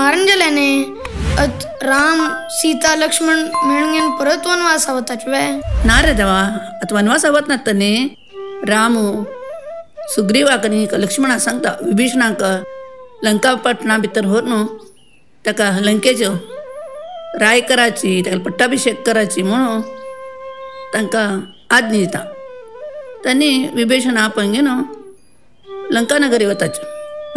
मारण जालें न्ही. आत राम सीता लक्ष्मण मेळून परत वनवासा वताच वे? ना रे देवा, आतां वनवासा वतना न्ही राम सुग्रीवाक न्ही लक्ष्मणाक सांगता विभीषणाक लंका पटना भितर व्हरून ताका लंकेच्यो राय कराची, ताका पट्टाभिषेक कराची म्हणून तांकां आज्ञा दिता. तांणी विभीषण आपण घेवन लंका नगरी वताचे.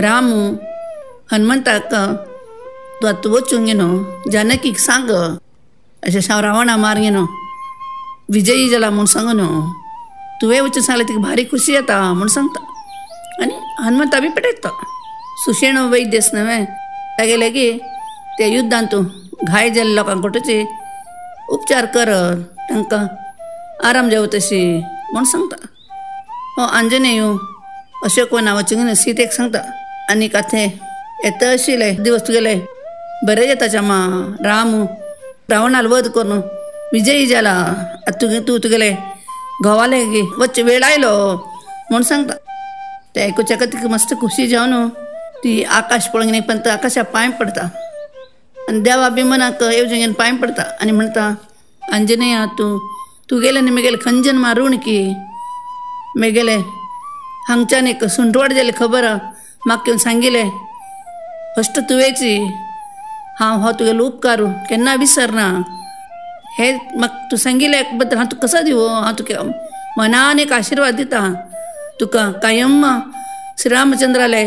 राम हनुमंताक तूं आतां वचून घेवन जानकीक सांग अशें हांव रावणा मार घेवन विजयी जाला म्हूण सांगू न्हू, तुवें वचून सांगलें तिका भारी खुशी येता म्हूण सांगता. आनी हनुमंता बी पेटयता. सुशेण वैद्य न्हय तागे लागीं त्या युद्धांत घाय जाल्ल्या लोकांक कोटचे उपचार कर, तांकां आराम जावं तशी म्हूण सांगता. हो आंजनेय अशोक वना वचून सीतेक सांगता आनी काथे येता आशिल्ले दिवस तुगेले बरें जाता मा, राम रावणाल वध करून विजयी जाला, आतां तूं तुगेले घोवाले वच्चे वेळ आयलो म्हूण सांगता. ते आयकुच्याक तिका मस्त खुशी जावन ती आकाश पळोवन पण आकाशा पांय पडता आनी देवा बी मनाक येवजण पांय पडता आनी म्हणटा आंजनेया तूं तुगेले आनी म्हगेले खंजन मारून की मेगेले हांगच्यान एक सुंटवाड जाली खबर म्हाका येवन सांगिलें फस्ट तुवेंची, हांव हो तुगेलो उपकार केन्ना विसरना, हे म्हाका तूं सांगिल्ले बद्दल हांव तुका कसो दिवं, हांव तुका मनान एक आशिर्वाद दिता, तुका कायम श्रीरामचंद्राले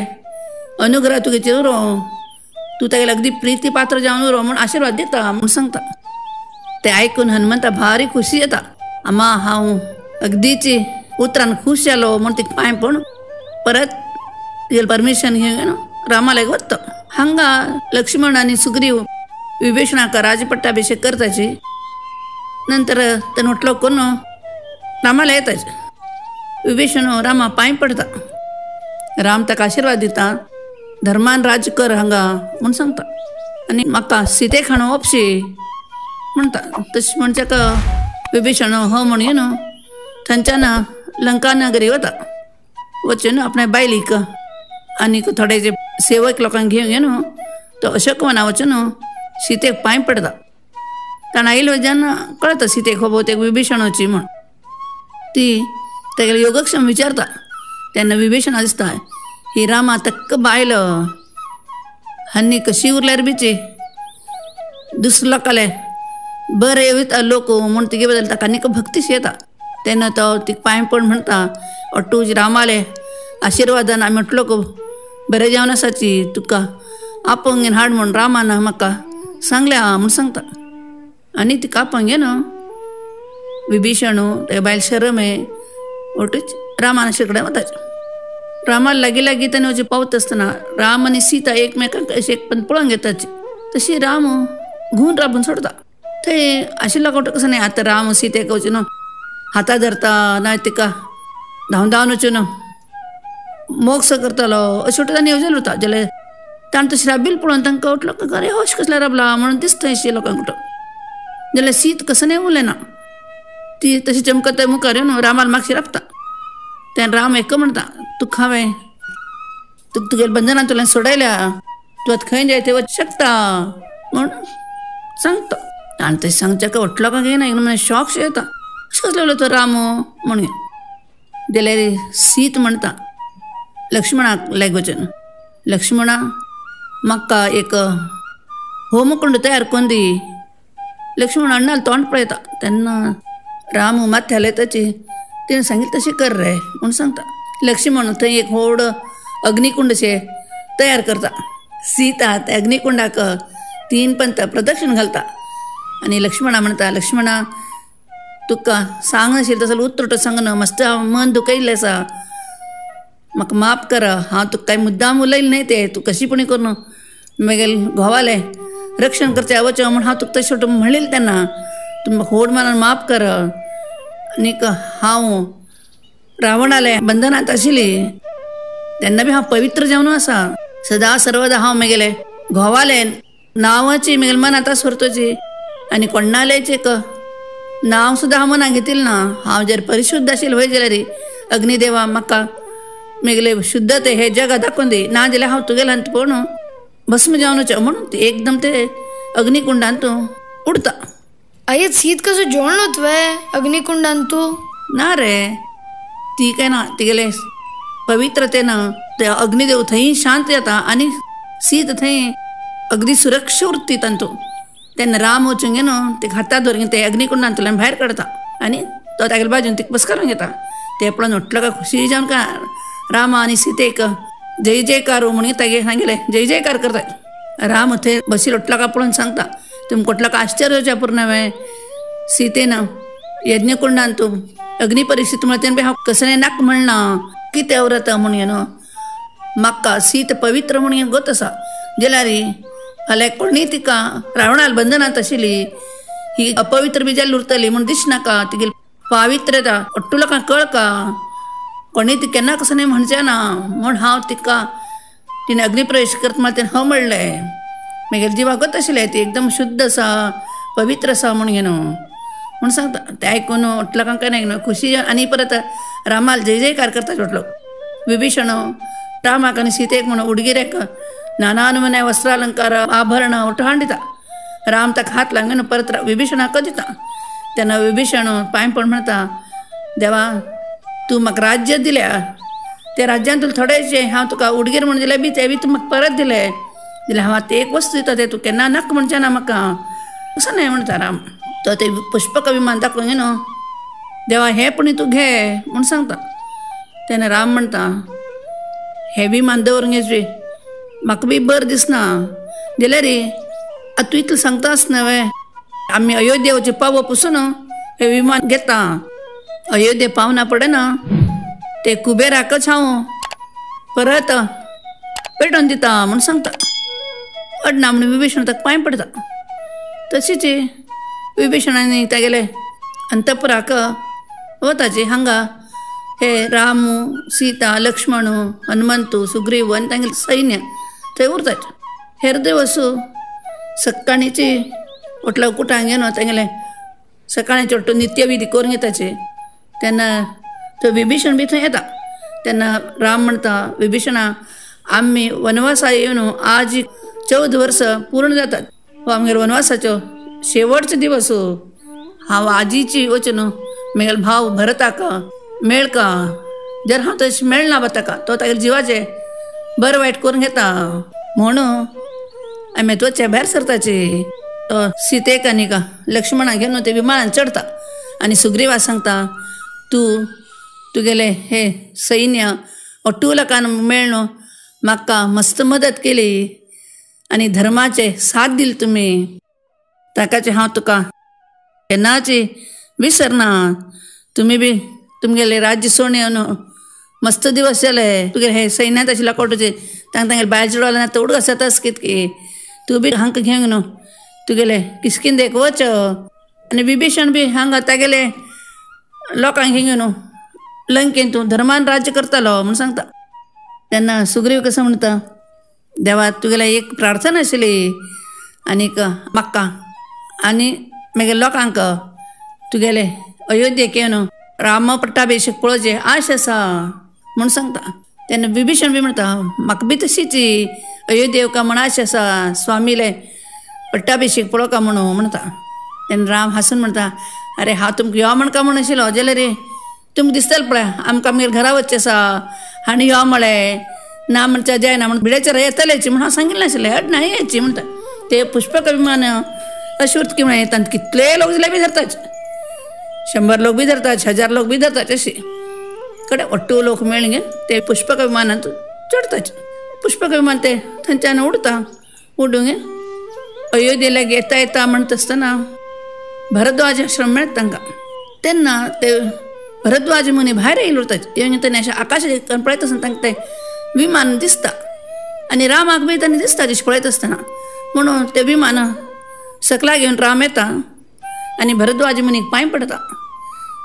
अनुग्रह तुगेचेर उरो, तूं तागेले अगदी प्रिती पात्र जावन उरो म्हूण आशिर्वाद दिता म्हूण सांगता. ते आयकून हनुमंता भारी खुशी येता. आमा हांव अगदीची उतरान खूश जालो म्हूण तिका पांय पडून परत तुगेलें परमिशन घेवन रामालयाक वता. हांगा लक्ष्मण आनी सुग्रीव विभीषणाक राजपट्टाभिषेक करताची. नंतर ते म्हटलो कोण रामाला येताच. विभीषण रामा पांय पडता. राम ताका आशिर्वाद दिता, धर्मान राज्य कर हांगा म्हूण सांगता आनी म्हाका सीतेक हाडून ओपशी म्हणटा. तशें म्हणच्याक विभीषण हो म्हण येवन थंयच्यान लंका नगरी वता. वचून आपल्या बायलीक आनी थोडे जे सेवक लोकांक घेवन येवन तो अशोकवना वचून सीतेक पांय पडता. ताणें आयलो जेन्ना कळटा सीतेक हो भोवतेक विभीषणाची म्हूण. ती तागेले योगक्षम विचारता तेन्ना विभीषणा दिसता ही रामा तक्क बायल हांणी कशी उरल्यार बीची दुसरो लोकाले बरें येता लोक म्हूण तिगे बद्दल ताका आनीक भक्तीशी येता. तेन्ना तो तिका पांय पड म्हणटा अटूज रामाले आशिर्वादान आमी म्हटलो बरें जेवण आसाची तुका आपोवन घेवन हाड म्हूण रामान म्हाका सांगलें आं म्हूण सांगता. आनी तिका आपोवन घेवन विभीषण ते बायल शरमे ओटूच रामान कडेन वताचे. रामा लागीं लागीं तेन्ना वचून पावता आसतना राम आनी सीता एकमेकांक अशें एक पण पळोवन घेताची. तशी राम घुंवून राबून सोडता. थंय आशिल्लो कोण कसो न्ही आतां राम सीतेक वचून हाता धरता ना तिका धांवन धांवन वचून मोक्ष करतालो अशें ताणें येवजल उरता. जाल्यार ताणें तशें राबील पळोवन तांकां उठलो अरे होश कसलो राबला म्हणून दिसता अशें लोकांक उठो. जाल्यार सीत कसो न्ही उलयना, ती तशी चमकता मुखार येवन रामाल मागशी राबता. तेन्ना राम एक म्हणटा तुका हांवें तुका तुगेल्या बंधनान तुला सोडयल्या, तूं आतां खंय जाय ते वच शकता म्हूण सांगता. आनी तशें सांगच्याक उठलो काय घेयना एकदम शॉक शे येता अशें कसलो उलयता राम म्हणून. जाल्यार सीत म्हणटा लक्ष्मणाक लागीं वचून, लक्ष्मणा म्हाका एक होमकुंड तयार करून दी. लक्ष्मण अण्णाल तोंड पळयता तेन्ना राम माथ्याला ताची तिणें सांगितलें तशें कर रे म्हूण सांगता. लक्ष्मण थंय एक व्हड अग्निकुंड शे तयार करता. सीता त्या अग्निकुंडाक 3 पंत प्रदक्षिण घालता आनी लक्ष्मणा म्हणटा लक्ष्मणा तुका सांग नाशिल्लें तसो उतरटो सांग न्हू, मस्त हांव मन दुखयल्लें आसा, म्हाका माफ कर, हांव तुका कांय मुद्दाम उलयलें न्हय तें, तूं कशी पुणी करून म्हगेले घोवालें रक्षण करचें वचो म्हूण हांव तुका तशें म्हणलें तेन्ना तूं म्हाका व्हड मनान माफ कर. आनीक हांव रावणाले बंधनांत आशिल्ली तेन्ना बी हांव पवित्र जावन आसा, सदा सर्वदा हांव म्हगेले घोवाले नांवाची म्हगेले मनांत आसुरतोची आनी कोणालेच एक नांव सुद्दां हांव मनांत घेतिल्लें ना. हांव जर परिशुद्ध आशिल्लें वय जाल्यार अग्निदेवा म्हाका म्हगेले शुद्धते हे जगा दाखोवन दी, ना जाल्यार हांव तुगेल्यान पळोवन भस्म जावन म्हणून ते एकदम ते अग्निकुंडान तूं उडता. आये सीत कसो जोडणत वे अग्निकुंडान तूं? ना रे, ती काय ना तिगेले पवित्रतेन ते अग्निदेव थंय शांत जाता आनी सीत थंय अगदी सुरक्षा उरती तांतू. तेन्ना राम वचून घेवन ते हातात धरून ते अग्निकुंडांतल्यान भायर काडता आनी तो तागेले बाजून तिका बस करून घेता. ते पळोवन म्हटलं का खुशी जावन का राम आनी सीतेक जय जयकार म्हणून तागे सांगले जय जयकार करतात. राम थंय बशील उठला का पळोवन सांगता तुमकां उठला का आश्चर्य जावचें पूर्ण वे सीतेन यज्ञकुंडान तूं अग्निपरिक्षित म्हळ्यार तेणें हांव कसलें नाक म्हणना कितें व्रत म्हणून न्हू म्हाका सीत पवित्र म्हणून गोत आसा जाल्यार फाल्यां कोणूय तिका रावणाल बंधनांत आशिल्ली ही अपवित्र बी जाल्यार उरतली म्हूण दिसनाका तिगेली पावित्र्यता ഒट्टू लोकांक कळका कोणी ती केन्ना कसं न्ही म्हणचें ना म्हूण हांव तिका तिणें अग्निप्रवेश करता म्हळ्यार तिणें हय म्हणलें. मागीर जिवाक गत आशिल्लें ती एकदम शुद्ध आसा पवित्र आसा म्हूण न्हू म्हूण सांगता. तें आयकून लोकांक काय न्हू खुशी आनी परत रामाल जय जयकार करता म्हटलो. विभीषण रामाक आनी सीतेक म्हणून उडगिरेक नाना नमुने वस्त्रालंकार आभरण ಒಟ್ಟು हाडिता. राम ताका हात लावन परत विभीषणाक दिता. तेन्ना विभीषण पांय पडून म्हणटा देवा तूं म्हाका राज्य दिल्या त्या राज्यांत तुका थोडेशें हांव तुका उडगीर म्हूण दिलें बी तें बी तूं म्हाका परत दिलें जाल्यार हांव आतां एक वस्तू दिता तें तूं केन्ना नाका म्हणचें ना म्हाका असो न्हय म्हणटा राम. तो तें पुष्पक विमान दाखोवन न्हू देवा हें पूण तूं घे म्हूण सांगता. तेन्ना राम म्हणटा हें विमान दवरून घेवचें म्हाका बी बरें दिसना जाल्यार आतां तूं इतलें सांगता आसना वे आमी अयोध्ये वचून पावो पसून हें विमान घेता अयोध्ये पावना पडना ते कुबेराकच हांव परत पेटोवन दिता म्हूण सांगता. अडना म्हणून विभीषण ताका पांय पडटा. तशीच विभीषणांनी तागेले अंतपुराक वताचे हांगा हे राम सीता लक्ष्मण हनुमंत सुग्रीव आनी तांगेलें सैन्य थंय उरतात. हेर दिवस सकाळींची उठला कुटांक घेवन तांगेलें सकाळीं वट्टू नित्यविधी करून घेताचे. तेन्ना तो विभीषण बी थंय येता. तेन्ना राम म्हणटा विभीषणा आमी वनवासा येवन आज 14 वर्सां पूर्ण जातात हो आमगेर वनवासाचो शेवटचो दिवस. हांव आजीची वचून म्हगेलो भाव भरताक मेळका जर हांव तशें मेळना बा ताका तो तागेले जिवाचें बरें वायट करून घेता म्हणून आमी त्वचे भायर सरताची. तो सीतेक आनी का लक्ष्मणाक घेवन ते विमानान चडता आनी सुग्रीवा सांगता तूं तुगेले हे सैन्य ഒट्टू लोकांक मेळ्ळो म्हाका मस्त मदत केली आनी धर्माचे साथ दिली तुमी ताकाचे हांव तुका केन्नाची विसरना. तुमी बी तुमगेले राज्य सोडून येवन मस्त दिवस जाले तुगेले हे सैन्यांत आशिल्ल्या कोटचे तांकां तांगेले बायल चेडवां ना तर उडगास जाताच कितकी तूं बी हांकां घेवन न्हू तुगेले किसकिंदेक वच. आनी विभीषण बी हांगा तागेले लोकांक घेवन न्हू लंकेन तूं धर्मान राज्य करतालो म्हूण सांगता. तेन्ना सुग्रीव कसो म्हणटा देवा तुगेले एक प्रार्थना आशिल्ली आनीक म्हाका आनी मागीर लोकांक तुगेले अयोध्येक येवन राम पट्टाभिषेक पळोवचें आश आसा म्हूण सांगता. तेन्ना विभीषण बी म्हणटा म्हाका बी तशीच अयोध्ये येवका म्हूण आश आसा स्वामीले पट्टाभिषेक पळोवका म्हणून म्हणटा. तेन्ना राम हांसून म्हणटा अरे हांव तुमकां यो म्हणका म्हूण आशिल्लो जाल्यार रे तुमकां दिसतलें पळय आमकां आमगेर घरा वचचें आसा आनी यो म्हळें ना म्हणच्या जायना म्हण भिडेचेर येतलेची म्हण हांव सांगिल्लें आशिल्लें अड ना यायची म्हणटा. ते पुष्पक विमान अशें उरता की तांत कितले लोक जाल्यार बी धरतात 100 लोक बी धरतात 1000 लोक बी धरतात अशे कडे ഒट्टू लोक मेळ्ळे ते पुष्पक विमानांत चडतात. पुष्पक विमान ते थंयच्यान उडता उडून अयोध्येला येता येता म्हणत आसतना भरद्वाज आश्रम मेळटा तांकां. तेन्ना ते भरद्वाज मुनी भायर येयले उरतात येवन तेन्ना अशें आकाशाक पळयत आसतना तांकां ते विमान दिसता आनी रामाक बी तांणी दिसता तशें पळयत आसतना म्हणून ते विमान सकला घेवन राम येता आनी भरद्वाज मुनीक पांय पडटा.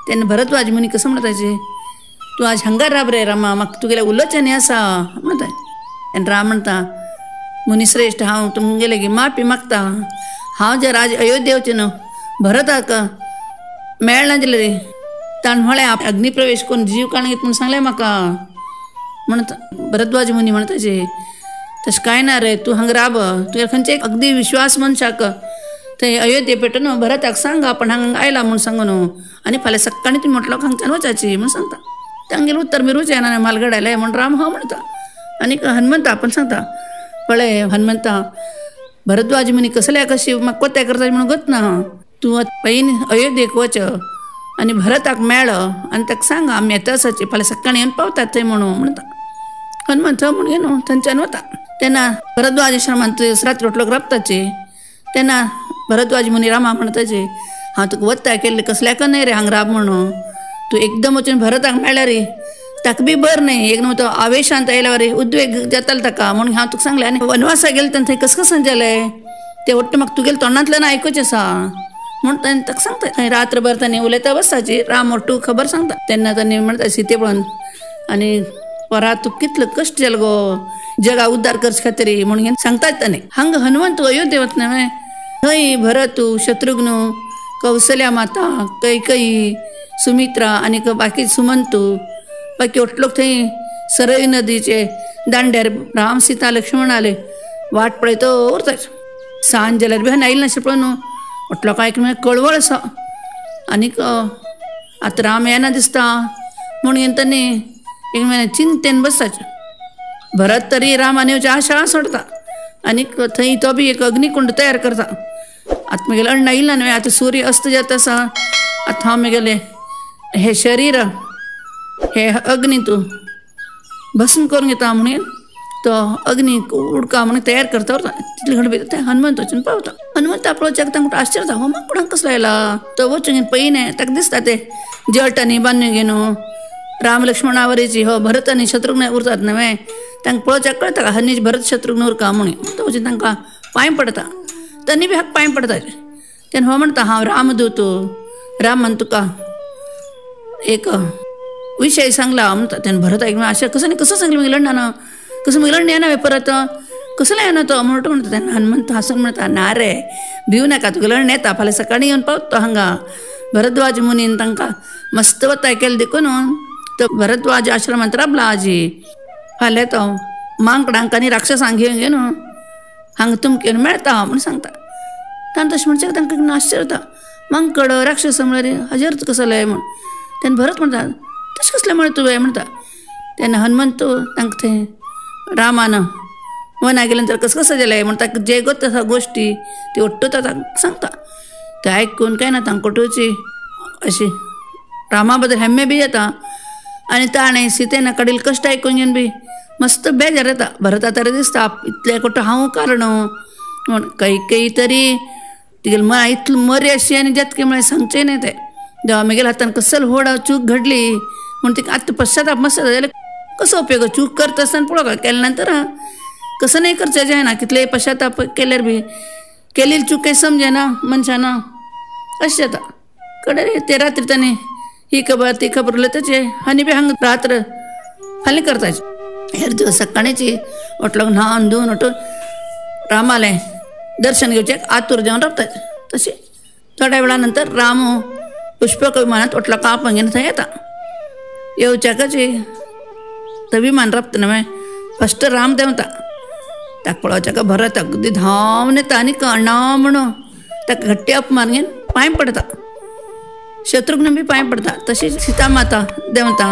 तेन्ना भरद्वाज मुनी कसो म्हणटा तूं आज हांगा राब रे रामा म्हाका तुगेलें उलोवचें न्ही आसा म्हणटा. आनी राम म्हणटा मुनिश्रेश्ठ हांव तुमगेले माफी मागता हांव जर आज अयोध्ये वचून न्हू भरताक मेळना जाल्यार रे ताणें म्हळें अग्निप्रवेश करून जीव काडून घेत म्हूण सांगलें म्हाका म्हणटा. भरद्वाज मुनी म्हणटा तशें कांय ना रे, तूं हांगा राब, तुवें खंयचे अगदी विश्वास मनशाक थंय अयोध्ये पेटून भरताक सांग आपण हांगा आयला म्हूण सांगू न्हू, आनी फाल्यां सकाळीं तुमी म्हटलो हांगच्यान वचाची म्हूण सांगता. तांगेलें उत्तर मिरूच येना मालगडायलें म्हूण राम हो म्हणटा. आनी हनुमंता आपण सांगता, पळय हनुमंता, भरद्वाज मुनी कसल्या कशी म्हाका कोत्या करता म्हणून गत ना, तूं पयलीं अयोध्येक वच आनी भरताक मेळ आनी ताका सांग आमी येता आसाची, फाल्यां सकाळीं येवन पावतात थंय म्हणून म्हणटा. हनुमंत म्हूण घेवन न्हू थंयच्यान वता. तेन्ना भरद्वाज आश्रमांत रात्री लोक राबताची. तेन्ना भरद्वाज मुनी रामा म्हणटाचे, हांव तुका वत्ताय केल्लें कसल्याक न्हय रे हांगा राब म्हणून, तूं एकदम वचून भरताक मेळ्ळ्यार ताका बी बरें न्हय, एकदम तो आवेशांत आयल्यार उद्वेग जातालो ताका, म्हणून हांव तुका सांगलें. आनी वनवासा गेलें तेन्ना थंय कसं कसं जालें तें वट्ट म्हाका तुगेलें तोंडांतल्यान आयकुचें आसा म्हूण ताणें ताका सांगता. थंय रात्रभर ताणें उलयता बसताची, राम वट्टू खबर सांगता. तेन्ना ताणें म्हणटा सीते पळोवन, आनी परा तुका कितलो कश्ट जालो गो जगा उद्धार करचे खातीर म्हणून सांगतात ताणें. हांगा हनुमंत अयोध्ये वतना न्हय, थंय भरत, शत्रुघ्न, कौसल्या माता, कैकयी, सुमित्रा आनी बाकी सुमंतू, बाकी लोक थंय सरय नदीचे दांड्यार राम सीता लक्ष्मण आले वाट पळयतो उरतात. सांज जाल्यार बी आयले नाशिल्लें पळोवन वट लोकांक एक कळवळ आसा, आनीक आतां राम येना दिसता म्हणून तांणी एक चिंतेन बसताचे. भरत तरी रामान येवची आशा सोडता आनीक थंय तो बी एक अग्निकुंड तयार करता. आतां म्हगेलें अण्णा येयला न्हय, आतां सूर्य अस्त जाता आसा, आतां हांव म्हगेलें हें शरीर हे अग्नी तूं भस्म करून घेता म्हणून तो अग्नी उडका म्हणून तयार करता. तितले घडबी ते हनुमंत वचून पावता. हनुमंत पळोवच्याक तांकां आश्चर्य जाता, हो मागीर कोणाक कसलो आयला. तो वचून पळयना, ताका दिसता ते जळटांनी बांदून घेवन राम लक्ष्मणावरीची हो भरत आनी शत्रुघ्न उरतात न्हय, तांकां पळोवच्याक कळटा हनीज भरत शत्रुघ्न उरका म्हणून. तो वचून तांकां पांय पडटा, तांणी बी हाका पांय पडटा. तेन्ना हो म्हणटा, हांव रामदूत, रामान तुका एक विशय सांगला म्हणटा. तेन्ना भरत आयक अशें कसं न्ही कसं सांगलें मागीर लंडना कसं मागीर लंड येना परत कसलें येना तो म्हणटा म्हणटा. तेन्ना हनुमंत हांसून म्हणटा, ना रे भिवू नाका, तुका लंड येता, फाल्यां सकाळीं येवन पावता हांगा. भरद्वाज मुनीन तांकां मस्त वताय केलें देखून तो भरद्वाज आश्रमांत राबला आजी. फाल्यां तो मांकडांक आनी राक्षसांक घेवन घेवन हांगा तुमकां येवन मेळटा म्हूण सांगता. ताणें तशें म्हणचें तांकां आश्चर्य जाता, मांकड राक्षस म्हळ्यार हाजेर कसलें म्हूण. तेन्ना भरत म्हणटा, तशें कसलें म्हळें तुवें म्हणटा. तेन्ना हनुमंत तांकां थंय रामान वना गेले नंतर कसं कसं जालें म्हण ताका जे गोत आसा गोश्टी ती वट्टू ताका सांगता. ते आयकून काय ना तांकां अशी रामा बद्दल हेम्मे बी येता आनी ताणें सीतेन काडिल्ले कश्ट आयकून घेवन बी मस्त बेजार येता. भरता तरी दिसता इतलें कोटो हांव कारण म्हूण. कैकेयी तरी तिगेलें मन इतलें मरी अशी आनी जातकी म्हळ्यार सांगचें न्हय तें. देवा म्हगेल्या हातान कसली व्हड चूक घडली म्हूण तिका आतां पश्चाताप मस्त जाता. जाल्यार कसो उपयोग, चूक करता आसतना पळोवंक केले नंतर कसं नाही करचें जायना, कितलेय पश्चाताप केल्यार बी केलेली चूक कांय समजना मनशान, अशें जाता. कडे ते रात्री ताणें ही खबर ती खबर उलयताचे आनी बी हांगा रात्र फाल्यां करताचे. हेर दिवस सकाळींची वटलोक न्हावन धुवन उठून रामालें दर्शन घेवचें आतूर जावन रावताचे. तशें थोड्या वेळा नंतर राम पुष्पक विमानांत वटलो काप घेवन थंय येता. येवच्याकच तो विमान राबता न्हय, फस्ट राम देंवता. ताका पळोवच्याक भरत अगदी धांवन येता आनी अण्णा म्हणून ताका घट्टी अपमान घेवन पांय पडटा. शत्रुघ्न बी पांय पडटा. तशीच सीता माता देंवता,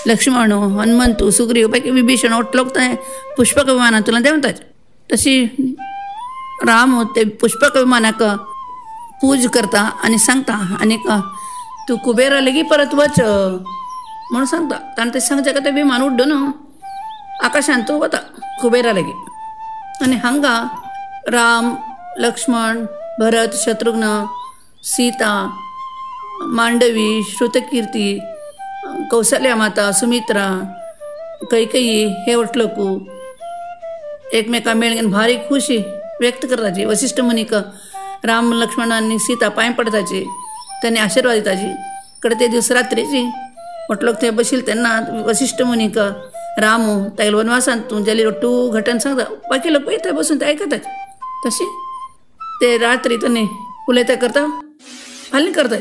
लक्ष्मण, हनुमंत, सुग्रीव, बाकी विभीषण वटलोक थंय पुष्पक विमानांतल्यान देंवता. तशी राम ते पुष्पक विमानाक पूज करता आनी सांगता आनीक तूं कुबेरा लेगीत परत वच म्हणून सांगता. ताणें तशें सांगचें तें विमान उड्डून आकाशांत वता कुबेरा लेगीत. आनी हांगा राम, लक्ष्मण, भरत, शत्रुघ्न, सीता, मांडवी, श्रुतकीर्ती, कौसल्या माता, सुमित्रा, कैकेयी हे वटलोकू एकमेकां मेळून भारी खुशी व्यक्त करताची. वशिष्ठ मुनीक राम, लक्ष्मण आनी सीता पांय पडताची, तांणी आशिर्वाद दिताची. कडे ते दिवस रात्रीची वटलोक थंय बशिल्ले तेन्ना वशिष्ठ मुनीक राम तागेल्या वनवासांत तूं जाली टू घटन सांगता. बाकी लोक थंय बसून ते आयकतात. तशी ते रात्री तांणी उलयता करता फाल्यां करता.